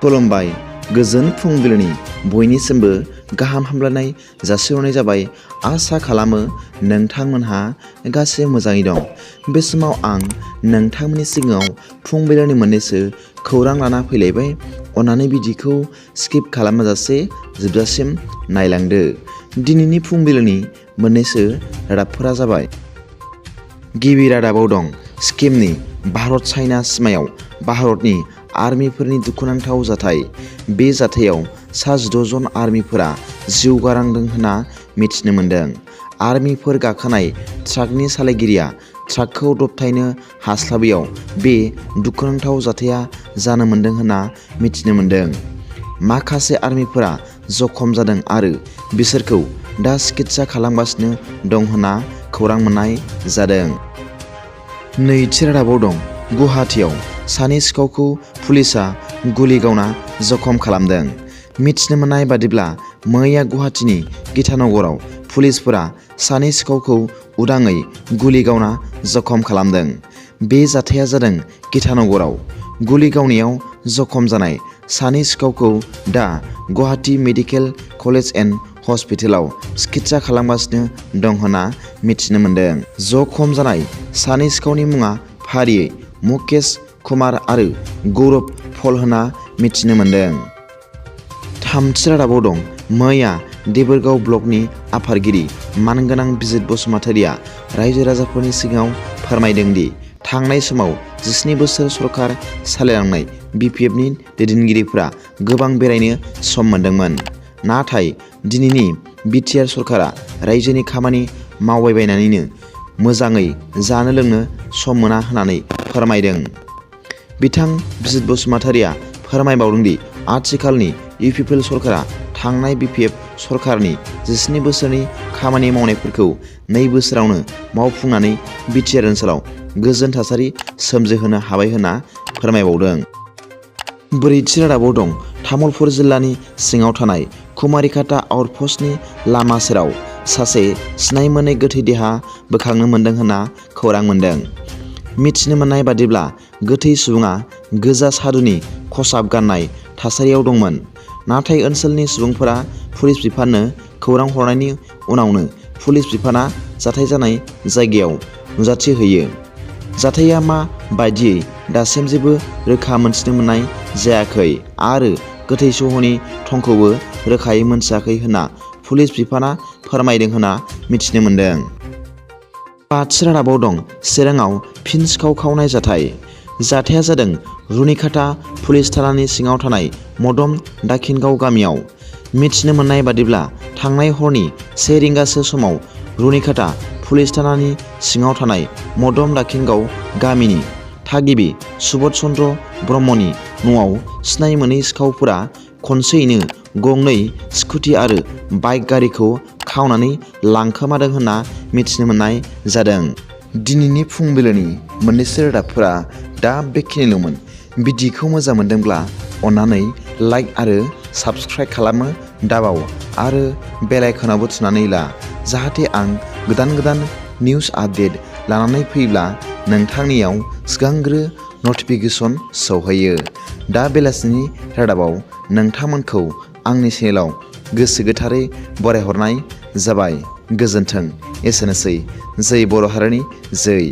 खुलुमबाय गोजोन फुंबिलिनि बयनिसिमबो गाहाम हामलायनाय जासिहरनाय जाबाय। आसा खालामो नोंथांमोनहा गासै मोजाङै दं। बे समाव आं नोंथांमोननि सिगाङाव फुंबिलिनि मोननैसो खौरां लाना फैलायबाय। अन्नानै भिडिअखौ स्किप खालामाजासे जोबजासिम नायलांदो। दिनैनि फुंबिलिनि मोननैसो रादाबफोरा जाबाय। गिबि रादाबाव दं सिक्किमनि भारत चाइना सिमायाव भारतनि आर्मिफोरनि दुखुनांथाव जाथाय। बे जाथायाव सा 16 जन आर्मिफोरा जिउ गारांदों होनना मिथिनो मोन्दों। आर्मिफोर गाखोनाय ट्राकनि सालायगिरिया ट्राकखौ दबथायनो हास्लाबैयाव बे दुखुनांथाव जाथाया जानो मोन्दों होनना मिथिनो मोन्दों। माखासे आर्मिफोरा जखम जादों आरो बिसोरखौ दा सिकित्सा खालामगासिनो दं होनना खौरां मोननाय जादों। नैथि रादाबाव दं गुवाहाटीआव सानै सिखावखौ पुलिसआ गुलि गावना जखम खालामदों। मिथिनो मोननाय बादिब्ला मैया गुवाहाटीनि गीतानगराव पुलिसफोरा सानै सिखावखौ उदाङै गुलि गावना जखम खालामदों। बे जाथाया जादों गीतानगराव। गुलि गावनायाव जखम जानाय सानै सिखावखौ दा गुवाहाटी मेडिकेल कलेज एन्ड हस्पिटालाव सिकित्सा खालामगासिनो दं होनना मिथिनो मोन्दों। जखम जानाय सानै सिखावनि मुङा फारियै मुकेश कुमार आरो गौरब पल होनना मिथिनो मोन्दों। थामथि रादाबाव दं मैया देबोरगाव ब्लकनि आफादगिरि मानगोनां बिजित बसुमतारिया रायजो राजाफोरनि सिगाङाव फोरमायदों दि थांनाय समाव 17 बोसोर सरकार सालायलांनाय BPFनि दैदेनगिरिफोरा गोबां बेरायनो सम मोन्दोंमोन। नाथाय दिनैनि BTR सरकारा रायजोनि खामानि मावबायबायनानैनो मोजाङै जानो लोंनो सम मोना होननानै फोरमायदों। बिथां बिजित बसुमतारिया फोरमायबावदों दि आथिखालनि UPPL सरकारा थांनाय BPF सरकारनि 17 बोसोरनि खामानि मावनायफोरखौ 2 बोसोरावनो मावफुंनानै BTR ओनसोलाव गोजोन थासारि सोमजिहोनो हाबाय होनना फोरमायबावदों। ब्रैथि रादाबाव दं तामुलपुर जिल्लानि सिङाव थानाय कुमारिकाटा आउटपस्टनि लामा सेराव सासे सिनाय मोनै गोथै देहा बोखांनो मोन्दों होनना खौरां मोन्दों। मिथिनो मोननाय बादिब्ला गोथै सुबुङा गोजा सादुनि खसाब गाननाय थासारियाव दंमोन। नाथाय ओनसोलनि सुबुंफोरा पुलिस बिफाननो खौरां हरनायनि उनावनो पुलिस बिफाना जाथाय जानाय जायगायाव नुजाथिहैयो। जाथाया मा बायदियै दासिम जेबो रोखा मोनथिनो मोननाय जायाखै आरो गोथै सहनि थंखौबो रोखायै मोनथियाखै होनना पुलिस बिफाना फोरमायदों होनना मिथिनो मोन्दों। बाथि रादाबाव दं चिराङाव फिन सिखाव खावनाय जाथाय। जाथाया जादों रुनिकाटा पुलिस थानानि सिङाव थानाय मदम दाखिनगाव गामियाव। मिथिनो मोननाय बादिब्ला थांनाय हरनि 1 रिंगासो समाव रुनिकाटा पुलिस थानानि सिङाव थानाय मदम दाखिनगाव गामिनि थागिबि सुबोध चन्द्र ब्रह्मनि न'आव सिनाय मोनै सिखावफोरा खनसेयैनो गंनै स्कुटि आरो बाइक गारिखौ खावनानै लांखोमादों होनना मिथिनो मोननाय जादों। दिनैनि फुंबिलिनि मोननैसो रादाबफोरा दा बेखिनिल'मोन। भिडिअखौ मोजां मोनदोंब्ला अन्नानै लाइक आरो साबस्क्राइब खालामनो दाबाव आरो बेल आइकनावबो थुनानै ला, जाहाथे आं गोदान निउस आपडेट लानानै फैब्ला नोंथांनियाव सिगांग्रो नटिफिकेसन सौहैयो। दा बेलासिनि रादाबाव नोंथांमोनखौ आंनि चेनेलाव गोसो गोथारै बरायहरनाय जाबाय। गोजोन्थों। एसेनोसै। जै बर' हारिनि जै।